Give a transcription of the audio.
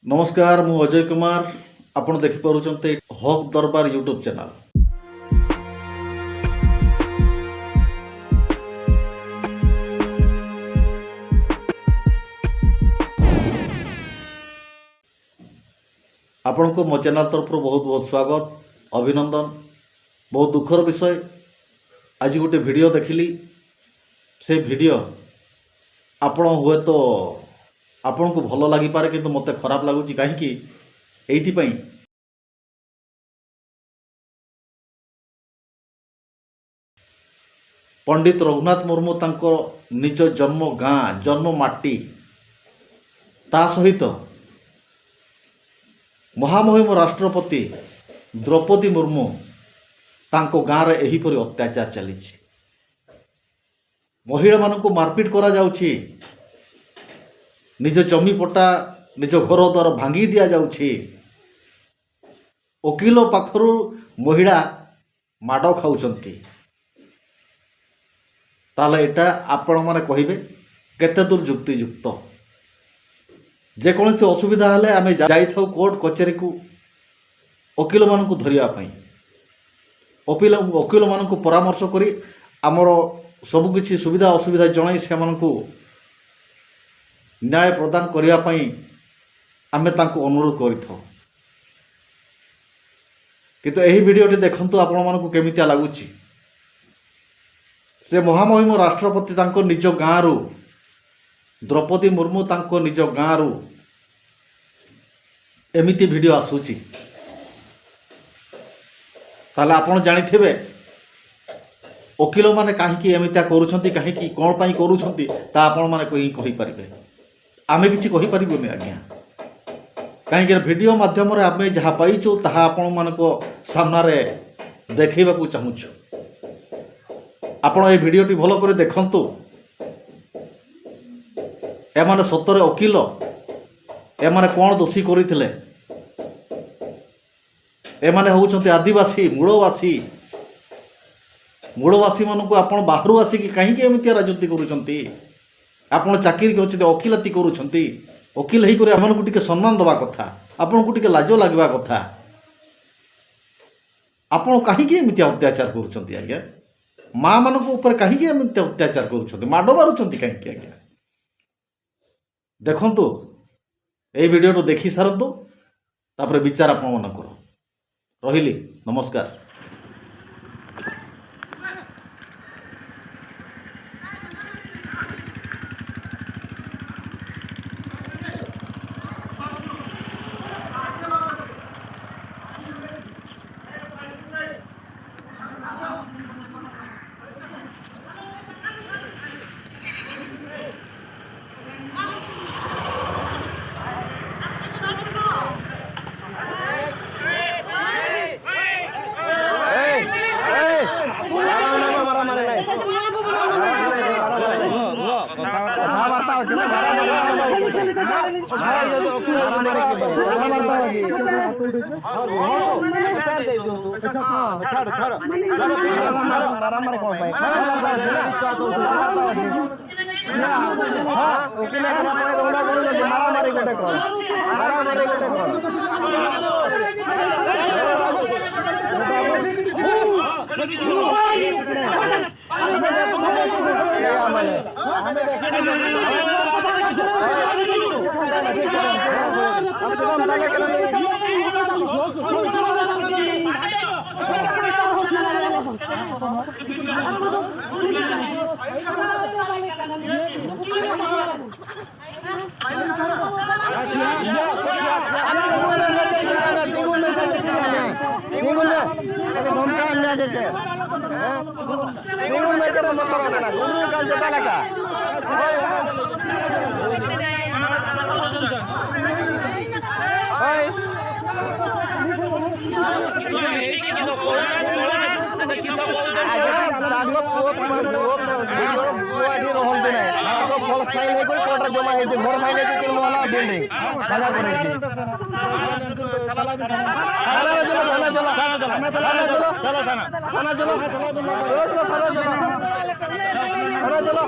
ନମସ୍କାର, ମୁଁ ଅଜୟ କୁମାର। ଆପଣ ଦେଖିପାରୁଛନ୍ତି ହକ୍ ଦରବାର ୟୁଟ୍ୟୁବ୍ ଚ୍ୟାନେଲ୍। ଆପଣଙ୍କୁ ମୋ ଚ୍ୟାନେଲ୍ ତରଫରୁ ବହୁତ ବହୁତ ସ୍ୱାଗତ, ଅଭିନନ୍ଦନ। ବହୁତ ଦୁଃଖର ବିଷୟ, ଆଜି ଗୋଟେ ଭିଡ଼ିଓ ଦେଖିଲି। ସେ ଭିଡ଼ିଓ ଆପଣ ହୁଏତ ଆପଣଙ୍କୁ ଭଲ ଲାଗିପାରେ, କିନ୍ତୁ ମୋତେ ଖରାପ ଲାଗୁଛି। କାହିଁକି? ଏଇଥିପାଇଁ, ପଣ୍ଡିତ ରଘୁନାଥ ମୁର୍ମୁ ତାଙ୍କ ନିଜ ଜନ୍ମ ଗାଁ, ଜନ୍ମ ମାଟି, ତା ସହିତ ମହାମହିମ ରାଷ୍ଟ୍ରପତି ଦ୍ରୌପଦୀ ମୁର୍ମୁ ତାଙ୍କ ଗାଁରେ ଏହିପରି ଅତ୍ୟାଚାର ଚାଲିଛି। ମହିଳାମାନଙ୍କୁ ମାରପିଟ କରାଯାଉଛି, ନିଜ ଜମି ପଟା, ନିଜ ଘର ଦ୍ୱାର ଭାଙ୍ଗି ଦିଆଯାଉଛି, ଓକିଲ ପାଖରୁ ମହିଳା ମାଡ଼ ଖାଉଛନ୍ତି। ତାହେଲେ ଏଇଟା ଆପଣମାନେ କହିବେ କେତେ ଦୂର ଯୁକ୍ତିଯୁକ୍ତ? ଯେକୌଣସି ଅସୁବିଧା ହେଲେ ଆମେ ଯାଇଥାଉ କୋର୍ଟ କଚେରୀକୁ ଓକିଲମାନଙ୍କୁ ଧରିବା ପାଇଁ। ଓକିଲମାନଙ୍କୁ ପରାମର୍ଶ କରି ଆମର ସବୁକିଛି ସୁବିଧା ଅସୁବିଧା ଜଣାଇ ସେମାନଙ୍କୁ ନ୍ୟାୟ ପ୍ରଦାନ କରିବା ପାଇଁ ଆମେ ତାଙ୍କୁ ଅନୁରୋଧ କରିଥାଉ। କିନ୍ତୁ ଏହି ଭିଡ଼ିଓଟି ଦେଖନ୍ତୁ, ଆପଣମାନଙ୍କୁ କେମିତିଆ ଲାଗୁଛି। ସେ ମହାମହିମ ରାଷ୍ଟ୍ରପତି ତାଙ୍କ ନିଜ ଗାଁରୁ, ଦ୍ରୌପଦୀ ମୁର୍ମୁ ତାଙ୍କ ନିଜ ଗାଁରୁ ଏମିତି ଭିଡ଼ିଓ ଆସୁଛି, ତାହେଲେ ଆପଣ ଜାଣିଥିବେ ଓକିଲମାନେ କାହିଁକି ଏମିତିଆ କରୁଛନ୍ତି, କାହିଁକି କ'ଣ ପାଇଁ କରୁଛନ୍ତି, ତା ଆପଣମାନେ ହିଁ କହିପାରିବେ। ଆମେ କିଛି କହିପାରିବୁନି ଆଜ୍ଞା, କାହିଁକି ଭିଡ଼ିଓ ମାଧ୍ୟମରେ ଆମେ ଯାହା ପାଇଛୁ ତାହା ଆପଣମାନଙ୍କ ସାମ୍ନାରେ ଦେଖାଇବାକୁ ଚାହୁଁଛୁ। ଆପଣ ଏ ଭିଡ଼ିଓଟି ଭଲ କରି ଦେଖନ୍ତୁ। ଏମାନେ ସତରେ ଓକିଲ? ଏମାନେ କ'ଣ ଦୋଷୀ କରିଥିଲେ? ଏମାନେ ହେଉଛନ୍ତି ଆଦିବାସୀ, ମୂଳବାସୀ। ମୂଳବାସୀମାନଙ୍କୁ ଆପଣ ବାହାରୁ ଆସିକି କାହିଁକି ଏମିତିଆ ରାଜନୀତି କରୁଛନ୍ତି? ଆପଣ ଚାକିରି କରୁଛନ୍ତି, ଓକିଲାତି କରୁଛନ୍ତି। ଓକିଲ ହେଇକରି ଏମାନଙ୍କୁ ଟିକେ ସମ୍ମାନ ଦେବା କଥା, ଆପଣଙ୍କୁ ଟିକେ ଲାଜ ଲାଗିବା କଥା। ଆପଣ କାହିଁକି ଏମିତି ଅତ୍ୟାଚାର କରୁଛନ୍ତି ଆଜ୍ଞା? ମା ମାନଙ୍କ ଉପରେ କାହିଁକି ଏମିତି ଅତ୍ୟାଚାର କରୁଛନ୍ତି? ମାଡ଼ ମାରୁଛନ୍ତି କାହିଁକି ଆଜ୍ଞା? ଦେଖନ୍ତୁ, ଏଇ ଭିଡ଼ିଓଟା ଦେଖି ସାରନ୍ତୁ, ତାପରେ ବିଚାର ଆପଣମାନଙ୍କର। ରହିଲି, ନମସ୍କାର। କଥାବାର୍ତ୍ତା ଅଛି ନା? ମାରାମାରି ମାରାମାରି କ'ଣ ପାଇଁ? ଓକିଲ ଦୌଡ଼ା କରୁଛନ୍ତି, ମାରାମାରି ଗୋଟେ କ'ଣ? ମାରାମାରି ଗୋଟେ କ'ଣ? ତାଙ୍କ ପୁଅ ପୁଅ ଏଠି ରହନ୍ତି ନାହିଁ। ତାଙ୍କ ଫଳ ସାଇନ୍ ହେଇକରି କୋର୍ଟରେ ଜମା ହେଇଛି। ଘର ଭାଙ୍ଗି ହେଇଛି, ତିନି ମହଲା ବିଲ୍ଡିଂ ଭାଙ୍ଗା କରେଇଛି। ଥାନା ଚଲ, ଥାନା ଚଲ, ଥାନା ଚଲ, ଥାନା ଚଲ, ଥାନା ଚଲ, ଥାନା ଚଲ।